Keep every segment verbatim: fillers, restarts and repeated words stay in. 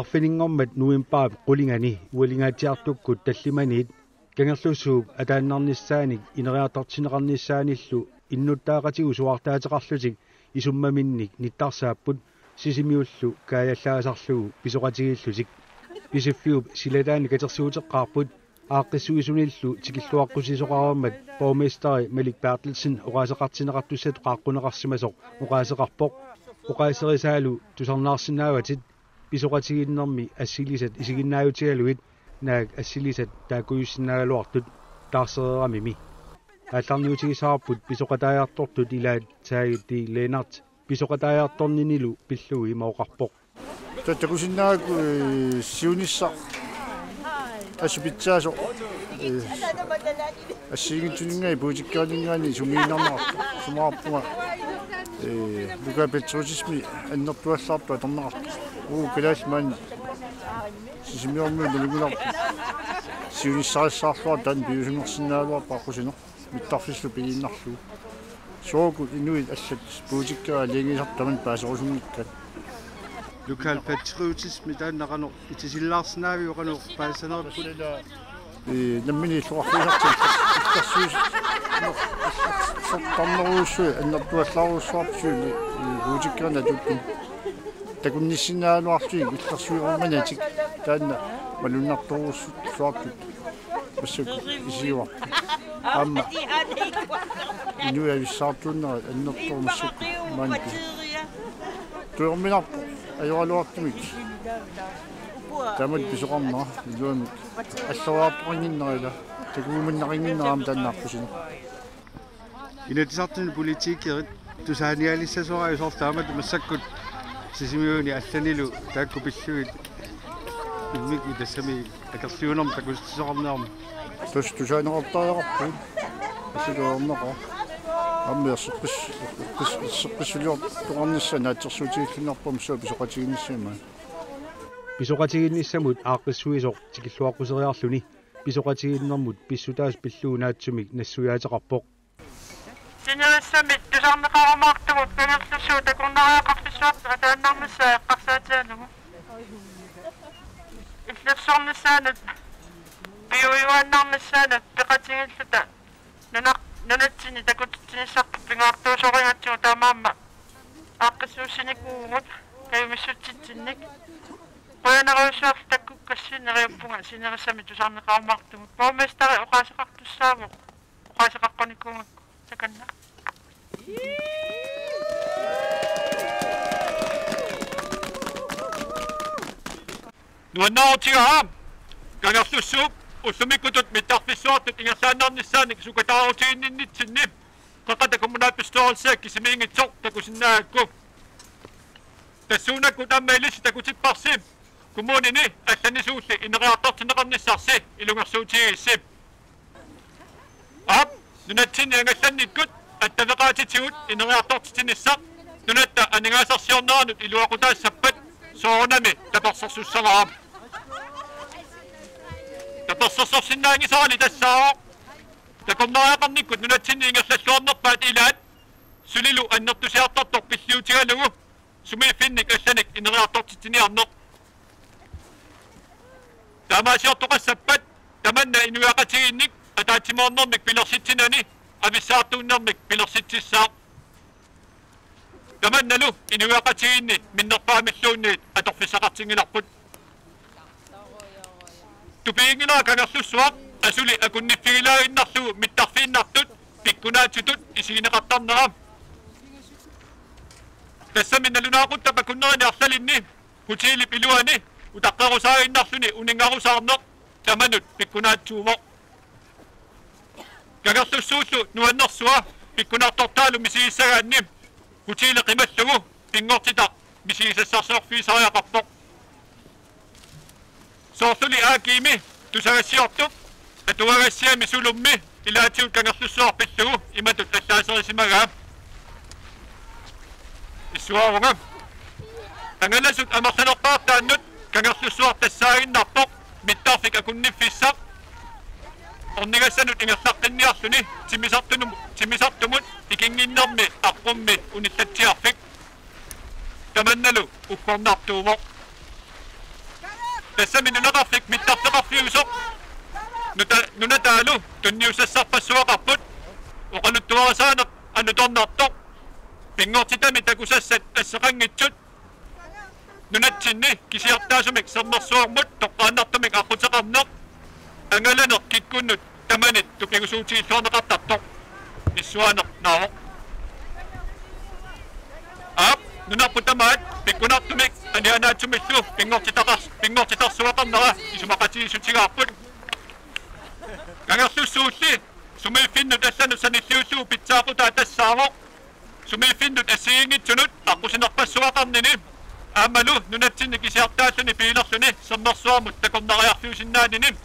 Arfininngormat novembarip qulingani ualingaatsiartukkut tallimaniit Kangerlussuup ataannarnissaanik ineriartortinneqarnissaanillu innuttaaqatigut suaartaateqarlutik isummaminnik nittarsaapput Sisimiullu kaajallaasarlugu pisoqatigiillutik. Pisiffiup silataani katersuuteqqaarput aaqqissuisunillu tikilluaqqusisoqareermat borgmesteri Malik Berthelsen oqaaseqartinneqartussatut qaaqquneqarsimasoq oqaaseqarpoq. Oqaaserisaalu tusarnaarsinnaavatit pisoqatigiinnermi assilisat isiginnaajutigalugit naak assilisat taakkujussinnaagaluartut taarsereeramimi. Aallarniutigissavarput pisoqataajartortut ilaat Tage D. Lennert pisoqataajartorninilu pillugu ima oqarpoq. Takusinnaagakku, eh, siunissaq assut pitsaasoq, eh, assigiinngitsuninngaanniit politikkerininngaanniit sumiinnarneqartoq, isumaqarpunga, eh, lokalpatriotisme annertuallaartoq atorneqartoq. Uu, kalaallit maani Sisimiormiut nalunngilarput siunissarissaarluartut taanna piviusunngorsinnaagaluarpoq aqqusineq mittarfillu pigiinnarlugu. Soorlu inuit allat politikkerit aalajangiisartut tamanna paaserusunngikkaat. Lokalpatriotisme taanna qanoq itisilaarsinnaaviuk, qanoq paasisanerput? Ee, nammineq illoqarfigisartut illersuis-, illersortarnerujussuit annertuallaarujussuarput suli, ee, politikkerneq atuuttuni. Takunnissinnaagaluarlugit illersuinermanatik taanna malunnartorujussuartut massakkut isigivarput. Aamma inuit avissaartuunnerat annertoq massakkut maani. Tujorminarpoq ajoraluartumik taamatut pisoqarnera, iluamik alloriartoqannginnera ila takujuminneqannginnera aamma taanna aqqusineq. Inatsisartuni politikerit tusaanialissasoraat soorlu taamatut massakkut Sisimiuni allanilu taakku pillugit immikkut tassami akerliunermut takusitsisoqarnermut. Tassa tusaaneqartariaqarpugut. Asuluorneqa. Aamma erseqqis-, erseqqis-, erseqqissuliortoqarnissaa naatsorsuutigiilluinnarpoq massakkut pisoqatigiinnissamut. Pisoqatigiinnissamut aaqqissuisoq tikilluaqquseriarluni pisoqatigiinnermut pissutaasut pillugu naatsumik nassuiaateqarpoq. Sinerissami tusarneqarumaartugut Kangerlussuup takornariaqarfissuartut ataannarnissaa eqqarsaatigalugu. Illersornissaanut piujuaannarnissaanut peqatigiilluta nunaq-, nunatsinni takutitsinissarput pingaartuusorigatsigu taamaammat aaqqissuussinikuuvugut kajumissutsitsinnik. Qujanarujussuaq takkukkassi, neriuppunga sinerissami tusarneqarumaartugut. Borgmesteri oqaaseqartussaavoq. Oqaaseqaqqunikuugakku takanna. Nuannaarutigaa Kangerlussuup ullumikkutut mittarfissuartut ingerlaannarnissaanik sukataarutiginninnitsinni Qeqqata kommunalbestyrelsia kisimiinngitsoq takusinnaagakku. Tassuunakkut aamma ilissi takutipparsi kommunini allanisuulli ineriartortinneqarnissarsi ilungersuutigigissi. Aap, nunatsinni angallannikkut attaveqaatitigut ineriartortitsinissaq nunatta aningaasarsiorneranut iluaqutaassappat soorunami tapersersussavara. Tapersersorsinnaanngisarali tassaavoq takornariaqarnikkut nunatsinni ingerlalluarnerpaat ilaat sulilu annertusiartortoq pilliutigalugu sumiiffinnik allanik ineriartortitsiniarneq. Taamaasiortoqassappat tamanna inuiaqatigiinnik ataatsimoornermik pilersitsinani avissaartuunnermik pilersitsissaaq. Tamannalu inuiaqatigiinni minnerpaamilluunniit atorfissaqartinngilarput. Tupiginngilara Kangerlussuaq asuli akunniffigilaaginnarlugu mittarfiinnartut pikkunaatsutut isigineqartarnera. Tassami nalunaaquttap akunnerini arlalinni hotelip iluani utaqqerusaaginnarluni uninngarusaarneq tamanut pikkunaatsuuvoq. Kangerlussuullu nuannersua pikkunartortaalu misigissagaanni hoteli qimallugu pinngortitaq misigisassarsiorfigisariaqarpoq. Soorluli A G-mi tusagassiortup atuagassiami Sulummi ilaatigut Kangerlussuaq pillugu imatut allaaserisimagaat. Issuaavunga. Angalasut amerlanerpaartaannut Kangerlussuaq tassaaginnarpoq mittarfik akunniffissaq. Ornigassanut ingerlaqqinniarluni timmisartunum-, timmisartumut ikinnginnermi aqqummi unillatsiarfik. Tamannalu uggornartuuvoq. Tassami nunaqarfik mittarfeqarfiusoq nuta-, nunataalu tunniussassarpassuaqarput oqaluttuarisaaneq alutornartoq pinngortitami takusassat asseqanngitsut nunatsinni kisiartaasumik sermersuarmut toqqaannartumik aqquteqarneq angalaneq kikkunnut tamanit tupigusuutigilluarneqartartoq. Issuaaneq naavoq. Aap, nunarput tamaat pikkunartumik anianaatsumillu pinngortitaqars-, pinngortitarsuaqarnera isumaqatigiissutigaarput. Kangerlussuulli sumiiffinnut allanut sanilliullugu pitsaaqutaa tassaavoq sumiiffinnut assigiinngitsunut aqqusinerpassuaqarnini aammalu nunatsinni kisiartaalluni biilerluni sermersuarmut takornariarfiusinnaanini.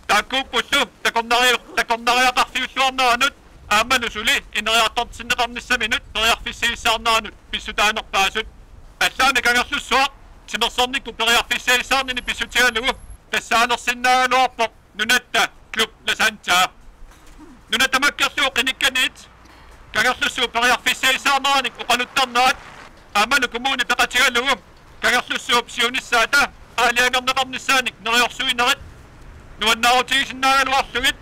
Taakkuuppullu takornari-, takornariaqarfiulluarneranut aammalu suli ineriartortinneqarnissaminut periarfissagissaarneranut pissutaanerpaasut. Allaammi Kangerlussuaq timersornikkut periarfissagissaarnini pissutigalugu tassaalersinnaagaluarpoq nunatta Club La Sancha. Nuna tamakkerlugu qinikkaniit Kangerlussuup periarfissagissaarneranik oqaluttarnerat aammalu kommuni peqatigalugu Kangerlussuup siunissaata aalajangerneqarnissaanik neriorsuinerit nuannaarutigisinnaagaluarlugit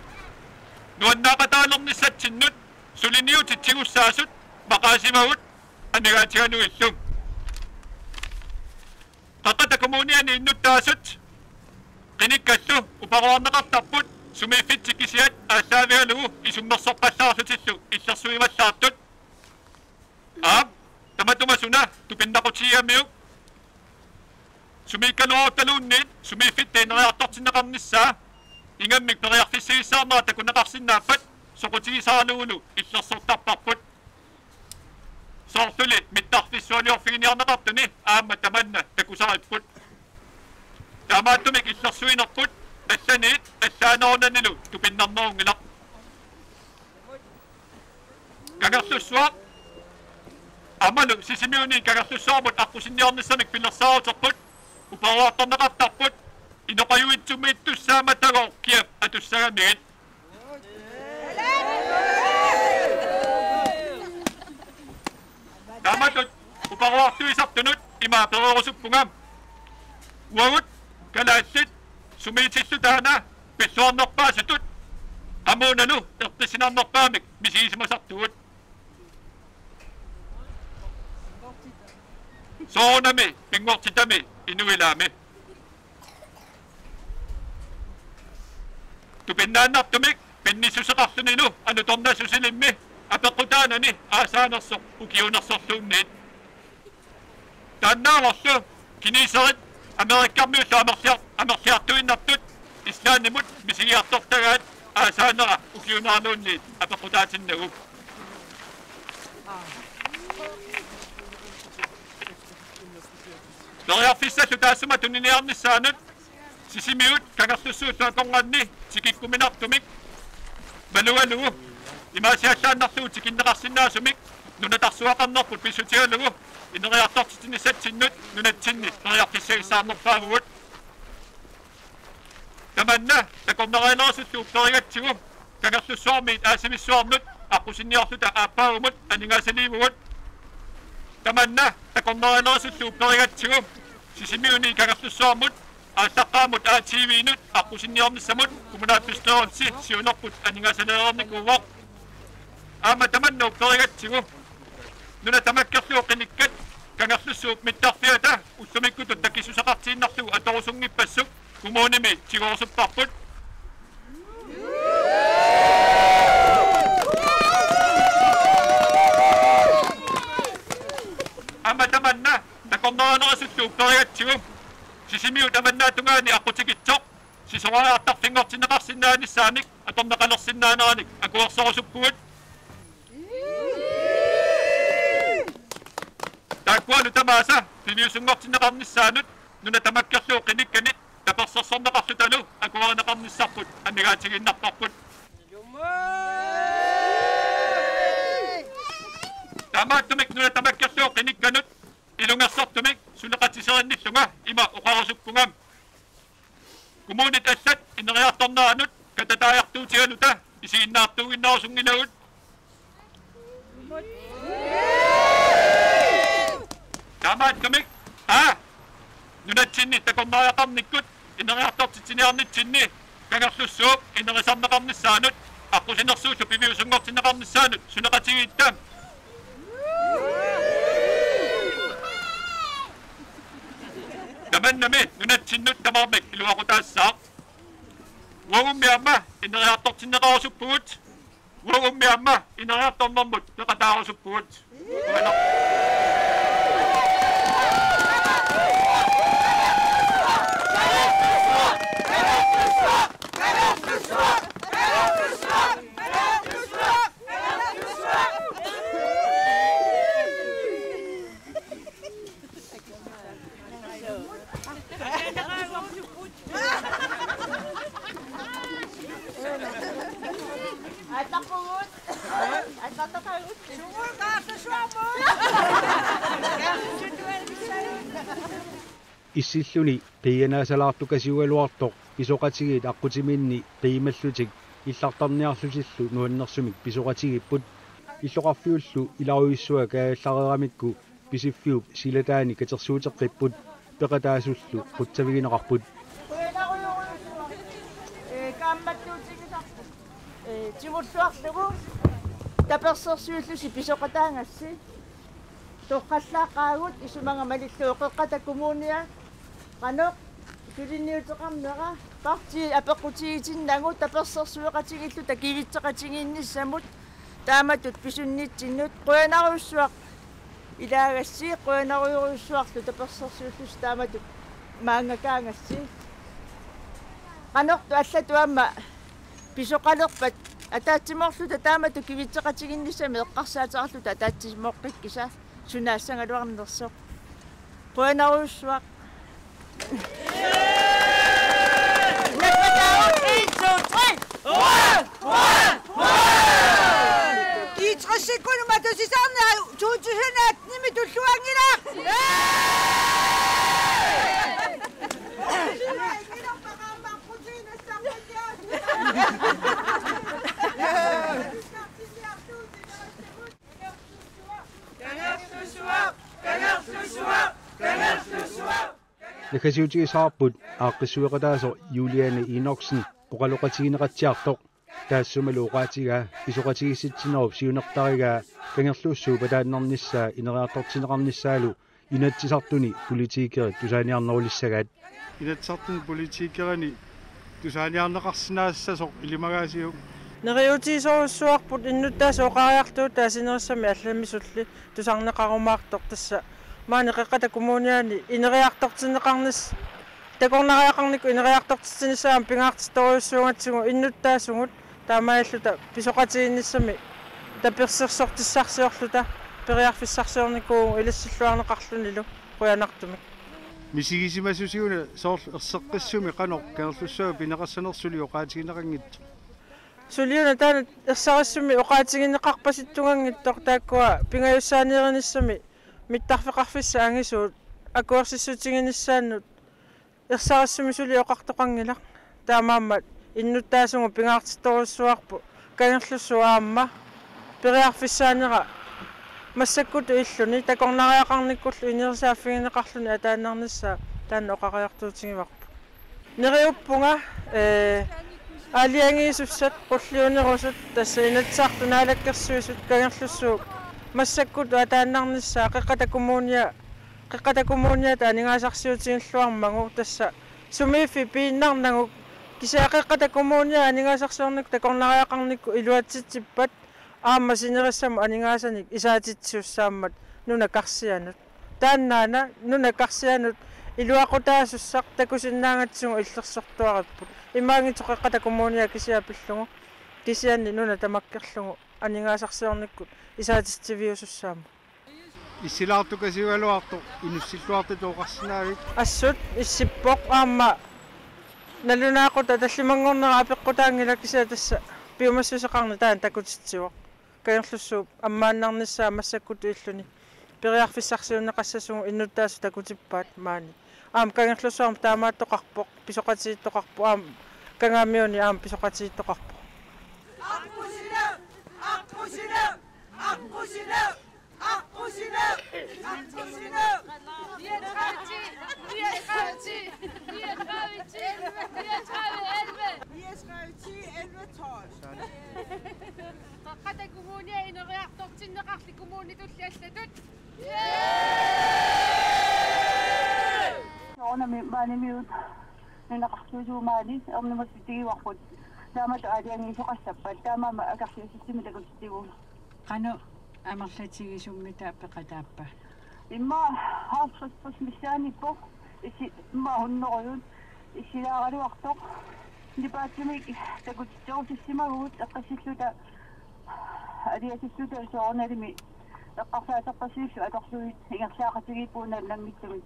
nuannaaqataalernissatsinnut suliniutit tigussaasut maqaasimagut amigaatigalugillu. Qeqqata Kommuniani innuttaasut qinikkallu uparuarneqartarput sumiiffitsik kisiat aallaavigalugu isummersorpallaarlutillu illersuivallaartut. Aap, tamatuma suna tupinnaqutigigamiuk. Sumiikkaluaruttaluunniit sumiiffitta ineriartortinneqarnissaa ingammik periarfissagissaarnera takuneqarsinnaappat soqutigisaralugulu illersortarparput. Soorluli mittarfissualiorfiginiarneqartuni aamma tamanna takusaripput. Taamaattumik illersuinerput allaniit allaanerunanilu tupinnarnerunngilaq. Kangerlussuaq aammalu Sisimiuni Kangerlussuarmut aqqusinniornissamik pilersaaruterput uparuartorneqartarput inoqajuitsumiittussaammata kiap atussagamigit. Taamatut uparuartuisartunut ima pereerusuppunga. Uagut kalaallit sumiitillu taanna pilluarnerpaasutut qamuunalu eqqissinarnerpaamik misigisimasartugut. Soorunami pinngortitami inuilaami. Tupinnaannartumik pinnissuseqarlunilu alutornassusilimmi apeqqutaanani aasaanersoq ukiuunersorluunniit. Taannaavorlu kineserit Amerikkarmiullu amerliar-, amerliartuinnartut Islandimut misigiartortagaat aasaanera ukiuneraluunniit apeqqutaatinnagu. Periarfissallu taassuma tuniniarnissaanut Sisimiut Kangerlussuullu akornanni tikikkuminartumik malugalugu imaasiallaannarlugu tikinneqarsinnaasumik nunatarsuaqarnerput pissutigalugu ineriartortitsinissatsinnut nunatsinni periarfissagissaarnerpaavugut. Tamanna takornarialerisullu upperigatsigu Kangerlussuarmiit Aasivissuarnut aqqusinniorluta aappaagumut aningaasaliivugut. Tamanna takornarialerisullu upperigatsigu Sisimiuni Kangerlussuarmut aallaqqaammut A T V-nut aqqusinniornissamut kommunalbestyrelsi siunerput aningaasalereernikuuvoq. Aamma tamanna upperigatsigu nuna tamakkerlugu qinikkat Kangerlussuup mittarfiata ullumikkutut takissuseqartiinnarlugu atorusunngippassuk kommunimi tigorusupparput. Aamma tamanna takornarialerisullu upperigatsigu Sisimiut avannaatungaani aqqutikitsoq sisorariartarfinngortinneqarsinnaanissaanik atorneqalersinnaaneranik akuersorusuppugut. Taakkualu tamaasa piviusunngortinneqarnissaanut nuna tamakkerlugu qinikkanit tapersersorneqarlutalu akuerineqarnissarput amigaatigiinnarparput. Taamaattumik nuna tamakkerlugu qinikkanut ilungersortumik suleqatiserinnillunga ima oqarusuppunga: Kommunit allat ineriartorneranut katataajartuutigaluta isiginnaartuuginnerusunngilagut. Taamaattumik, aa, nunatsinni takornariaqarnikkut ineriartortitsiniarnitsinni Kangerlussuup ineriartortinneqarnissaanut aqqusinersuullu piviusunngortinneqarnissaanut suleqatigiitta. Tamannami nunatsinnut tamarmik iluaqutaassaaq. Uagummi aamma ineriartortinneqarusuppugut. Uagummi aamma ineriartornermut peqataarusuppugut. Issilluni qiianaasalaartukasiugaluartoq pisoqatigiit aqqutiminni qiimallutik illartarniarlutillu nuannersumik pisoqatigiipput. Illoqarfiullu ilarujussuaq kaajallareeramikku Pisiffiup silataani katersuuteqqipput, peqataasullu qutsavigineqarput. Tigulluarlugu tapersersuillusi pisoqataagassi. Torrallaaqaagut isumaga malillugu Qeqqata Kommunia qanoq suliniuteqarnera partii apeqqutigitinnagu tapersersueqatigiilluta kivitseqatigiinnissamut taamatut pisunnitsinnut. Qujanarujussuaq ilaagassi, qujanarujorujussuarlu tapersersuillusi taamatut maanngakaagassi. Qanortu allatut aamma pisoqalerpat ataatsimoorluta taamatut kivitseqatigiinnissamik eqqarsaateqarluta ataatsimoorpikkisa sunaassagaluarnersoq. Qujanarujussuaq. Kiitsikkunuma tusisarnera to tusind attenimi tulluanngilaq. Naggasiutigissavarput aaqqissueqataasoq Juliane Enoksen oqaloqatigineqatsiartoq. Taassumalu oqaatigaa pisoqatigiissitsinerup siunertarigaa Kangerlussuup ataannarnissaa ineriartortinneqarnissaalu Inatsisartuni politikerit tusaaniarnerulissagaat. Inatsisartuni politikerini tusaaniarneqarsinnaassasoq ilimagaasiuk. Neriuutigisorujussuarput innuttaasut oqariartuutaat sinerissami allamisulli tusarneqarumaartoq tassa. Maani Qeqqata Kommuniani ineriartortinneqarnis-, takornariaqarnikkut ineriartortitsinissaa pingaartittorujussuugatsigu innuttaasugut taamaalilluta pisoqatigiinnissamik tapersersortissarsiorluta periarfissarsiornikuuvugut ilassilluarneqarlunilu qujanartumik. Misigisimasusiuna soorlu erseqqissumik qanoq Kangerlussuaq pineqassanersoq suli oqaatigineqanngitsoq. Suliuna taanna ersarissumik oqaatigineqarpasittuganngitsoq taakkua pingajussaaniirinissami mittarfeqarfissat angisuut akuersissutiginissaannut ersarissumik suli oqartoqanngilaq. Taamaammat innuttaasugut pingaartittorujussuarput Kangerlussuup aamma periarfissaanera massakkutut illuni takornariaqarnikkullu ineriartorfigineqarluni ataannarnissaa taanna oqariartuutigivarput. Neriuppunga, ee, aalajangiisussat qulliunerusut tassa Inatsisartut, Naalakkersuisut, Kangerlussuup massakkutut ataannarnissaa Qeqqata Kommunia, Qeqqata Kommuniata aningaasarsiutigilluarmagu tassa sumiiffiit piinnarnagu kisianni Qeqqata Kommunia aningaasarsiornikkut takornariaqarnikkut iluatsitsippat aamma sinerissamut aningaasanik isaatitsisussaammat nunap karsianut. Taannaana nunap karsianut iluaqutaasussaq takusinnaagatsigu illersortuaripput. Imaanngitsoq Qeqqata Kommunia kisiat pillugu, kisianni nuna tamakkerlugu aningaasarsiornikkut isaatitsiviusussaammat. Issilaartukasiugaluartoq inussilluartutut oqarsinnaavit? Assut issippoq aamma nalunaaqutaq tallimanngornera apeqqutaanngilaq kisianni tassa piumassuseqarneq taanna takutitsivoq. Kangerlussuup ammaannarnissaa massakkutut illuni periarfissarsiunneqassasugut innuttaasut takutippaat maani. Aamma Kangerlussuarmi taamaattoqarpoq, pisoqatigiittoqarpoq, aamma Kangaamiuni aamma pisoqatigiittoqarpoq. Aqqusineq! Aqqusineq! Aqqusineq! Aqqusineq! Aqqusineq! Soorunami maanimiut nunaqartuusuumaani ernumassutigivarput. Taamatut aalajangiisoqassappat, taamaammat akerliussissummik takutitigut. Qanoq amerlatigisummita peqataappa? Immaqa halvtreds missaaniippoq, issi immaqa hunnorujut issilaaraluartoq. Nipaatsumik takutitserusussimavugut eqqissilluta aliasulluta soorunalimi eqqarsaaterpassuillu atorlugit ingerlaaqatigiippugut naallanngitsumik.